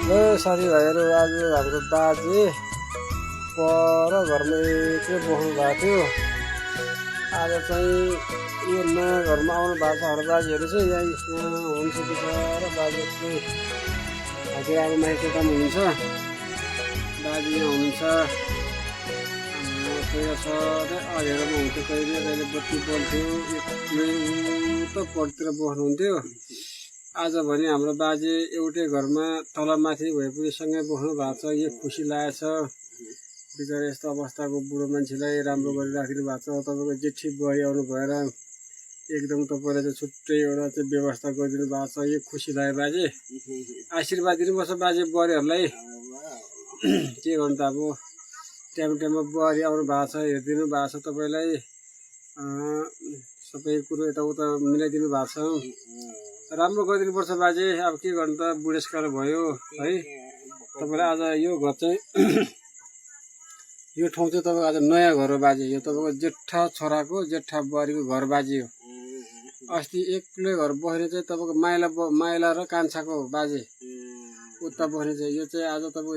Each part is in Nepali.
साथीभाइहरू आज हाम्रो बाजे पर घरमा एक्लै बस्नु भएको थियो। आज चाहिँ यो नयाँ घरमा आउनु भएको छ। हाम्रो बाजेहरू चाहिँ यहाँ हुनुहुन्छ बिचरा बाजे चाहिँ हजुरआमा माइती काम हुनुहुन्छ। बाजे यहाँ हुनुहुन्छ। पहिला सधैँ अँध्यारोमा हुन्थ्यो, कहिले कहिले बत्ती बल्थ्यो, एक्लै उता पटतिर बस्नुहुन्थ्यो। आज भने हाम्रो बाजे एउटै घरमा तलमाथि भएपछि सँगै बस्नु भएको छ। यो खुसी लागेछ। बिचरा यस्तो अवस्थाको बुढो मान्छेलाई राम्रो गरिराखिदिनु भएको छ। तपाईँको जेठी बुहारी आउनु भएर एकदम तपाईँलाई चाहिँ छुट्टै एउटा चाहिँ व्यवस्था गरिदिनु भएको छ। यो खुसी लाग्यो बाजे। आशीर्वाद दिनुपर्छ बाजे बुहारीहरूलाई। के गर्नु त अब टाइम टाइममा बुहारी आउनु भएको छ, हेरिदिनु भएको छ तपाईँलाई। सबै कुरो यताउता मिलाइदिनु भएको छ। राम्रो गरिदिनुपर्छ बाजे। अब के गर्नु त बुढेसकाल भयो है। तपाईँलाई आज यो घर चाहिँ यो ठाउँ चाहिँ तपाईँको आज नयाँ घर हो बाजे। यो तपाईँको जेठा छोराको जेठा बुहारीको घर बाजे हो। अस्ति एक्लै घर बस्ने चाहिँ तपाईँको माइला र कान्छाको बाजे उता बस्ने चाहिँ यो चाहिँ आज तपाईँको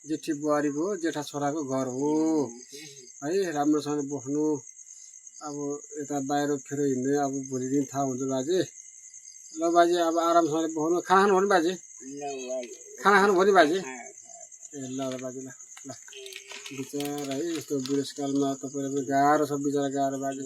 जेठी बुहारीको जेठा छोराको घर हो है। राम्रोसँग बस्नु। अब यता बाहिर फेर हिँड्ने अब भोलि दिन थाहा हुन्छ बाजे। ल बाजे अब आरामसँगले बस्नु। खाना खानु भने बाजे, खाना खानु भने बाजे। ए ल बाजे ल ल। बिचरा है यस्तो बुढेसकालमा तपाईँलाई गाह्रो छ, बिचरा गाह्रो बाजे।